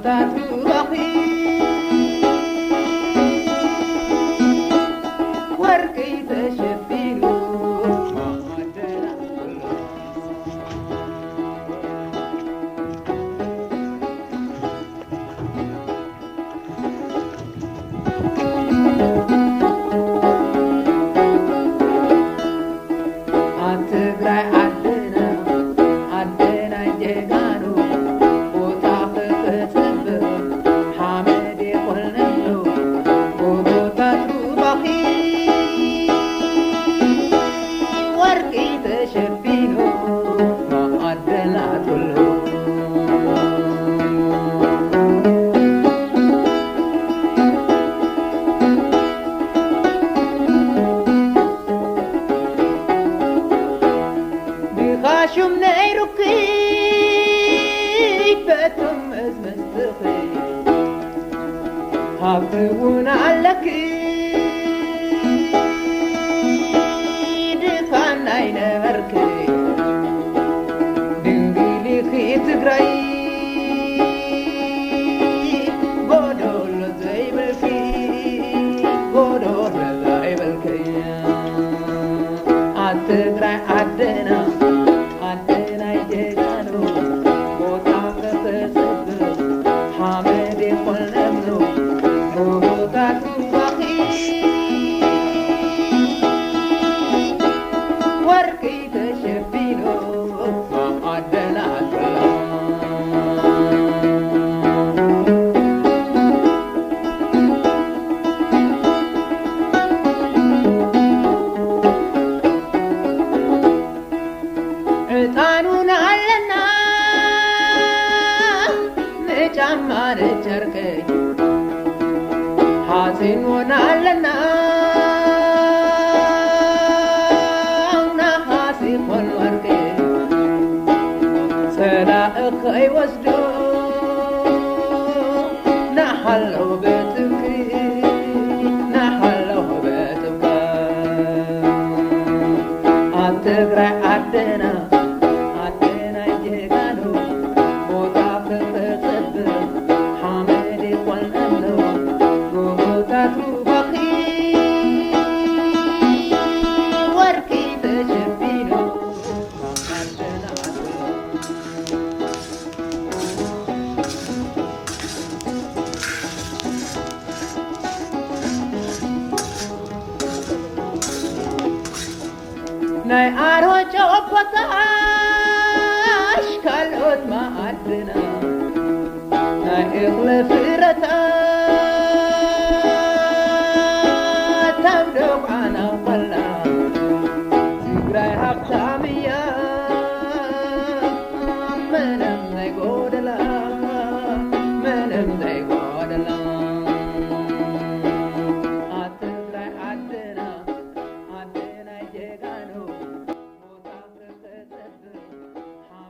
ሩባኺ ወርቂ ተሸፊኑ ኣብ ትግራይ ዓድና፣ ዓድና ጀጋኑ፣ ቦታ ክተጽብቕ ሓመድ ይኹነሉ፣ ጎቦታት ሩባኺ ወርቂ ተሸፊኑ፣ መዓድናት ኩሉ። ድኻ ሹም ነይሩኪ በቶም መዝመዝትኺ፣ ሃብቲ እውን ኣለኪ ድኻ ናይ ነበርኪ፣ ድንግል ኢኺ ትግራይ ጎደሎ ዘይብልኪ፣ ጎደሎ ዘይብልኪ። ኣብ ትግራይ ዓድና፣ ዓድናይ ጀጋኑ፣ ቦታ ከተጽብቕ ሓመድ ይኹን እምኑ፣ ጎቦታት ሩባኺ ወርቂ ተሸፊኑ፣ ዓድና ኩላ። ዕጣኑን ኣለና ንጫማ ንጨርቂ፣ ሓፂን እውን ኣለና